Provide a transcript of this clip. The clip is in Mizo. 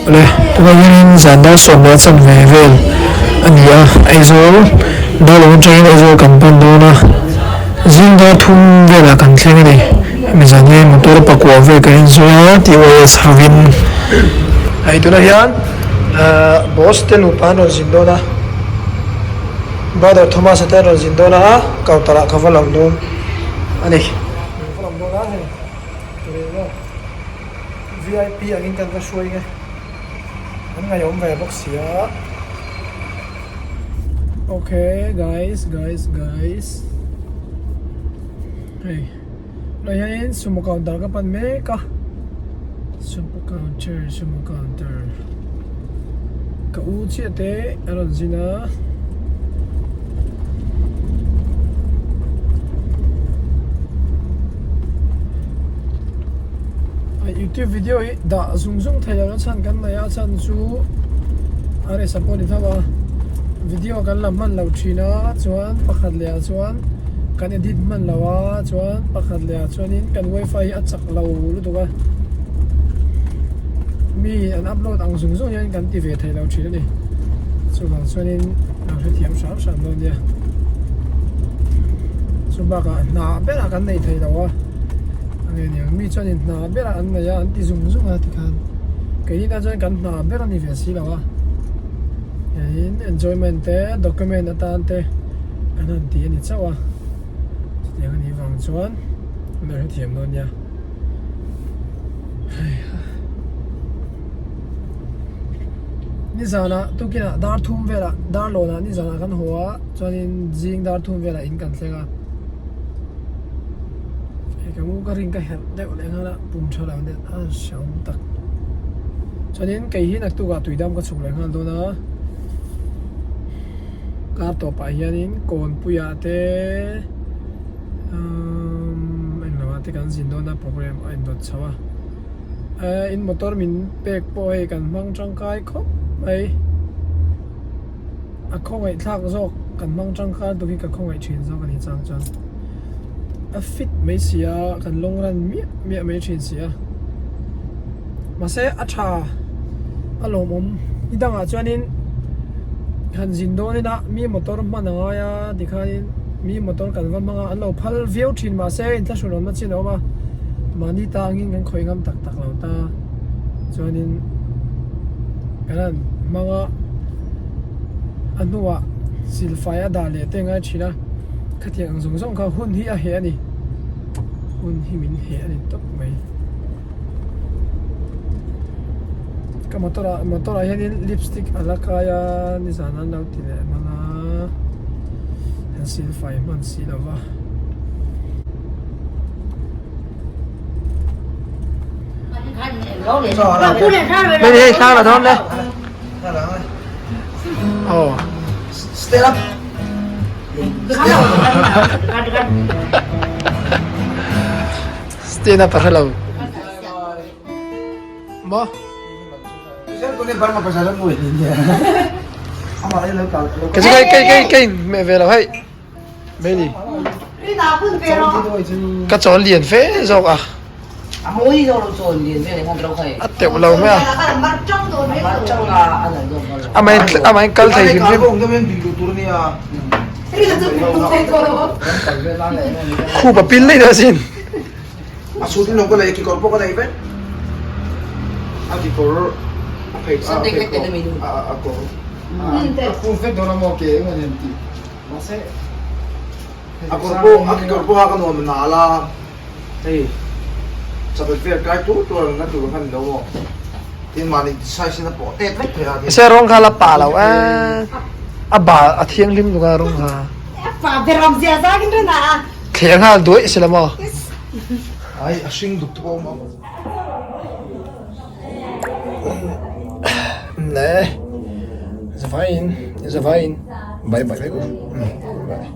Le tunah hianin zan dar sawm leh a chanve vel a ni a Aizawl Darlawn atangin Aizawl kan pan dawn a zing dar thum velah kan thleng a ni hemi zan hian motor pakua vel kan inzui a TYS hovin hei tunah hian ahh boss te nupa an rawn zin dawn a brother Thomas-a te an rawn zin dawn a counter ah ka va lang dawn a ni. Vip angin kan va hruai nge an ngaihawm ve bawk si a ok guys guys guys hei tunah hianin sumo counter ka pan mek a sumo counter sumo counter ka u chiah te a rawn zin a. Youtube video hi dah zung zung thei lo na chhan kan nei a chhan chu a resa pawh ni tho a video kan la hman lo thin a chuan pakhat leh ah chuan kan edit hman lo a chuan pakhat leh ah chuanin kan wifi hi a chak lo lutuk a mi an upload ang zung zung hian kan ti ve thei lo thin a ni chuvang chuanin lo hrethiam hram hram dawn nia chu bakah hna berah kan nei thei lo a. A nge niang mi chuanin hna berah an nei a an ti zung zung a tikhan keini tan chuan kan hna ber a ni ve si lo a in enjoyment te document atan te kan han ti a ni chauh a chutiang a nih vang chuan an lo hrethiam dawn nia heiha nizanah tukinah dar thum velah dar lawnah nizanah kan haw a chuanin zing dar thum velah in kan thleng a. Hei ka mu ka ring ka herh deuh leh nghal a pum tha lo nen a hreawm tak chuanin kei hi naktukah tuidam ka chhuk leh nghal dawn a kar tawpah hianin kawnpuiah te umm englo ah te kan zin dawn a program a indawt chho a eh in motor min pek pawh hei kan hmang tangkai khawp mai. A khawngaih thlak zawk kan hmang tangkai tuk hi ka khawngaih thin zawk a ni chang chuan a fit mai si a kan long run miah miah mai thin si a mahse a tha a lawmawm ni dangah chuanin han zin dawn ila mi motor hman a ngai a tikhanin mi motor kan va hmang a an lo phal viau thin mahse inthlahrunawmna chin a awm a mahni tangin kan khawih ngam tak tak lo ta chuanin kan han hmang a. A hnuah silfai a dah leh te ngai thin a, khatiang ang zawng zawng kha hun hi a heh a ni, hun hi min heh a ni tawp mai. Ka motor ah motor ah hianin lipstick a la kai a nizan an lo ti leh hman a, an silfai hman si lo va. Hei hei thla la dawn le. Oh. Stand up. Stand up a hrelo. Mo. Cái cái cái cái cái mẹ về là hei. Meli. Ka chawn lian fe zawk a. A teuh lo mai a. Amah amah in kal thei hrim hrim. Khup a pil daih daih asin. A kawr pawh a kekawr pawh a ka nuam nal a hei chawhmeh vel kai tur tur ang na tur kha ni lo maw tin mahni size in a pawh tet vek thei a tin. Se rawng kha la pah lo a a bal a thianghlim tuk a rawng kha. A pa ber awm zia zak in rin a. Thler nghal duai si la maw. Ai a hring duk te pawh a awm a. Ne zavaiin zavaiin bye bye vek u bye.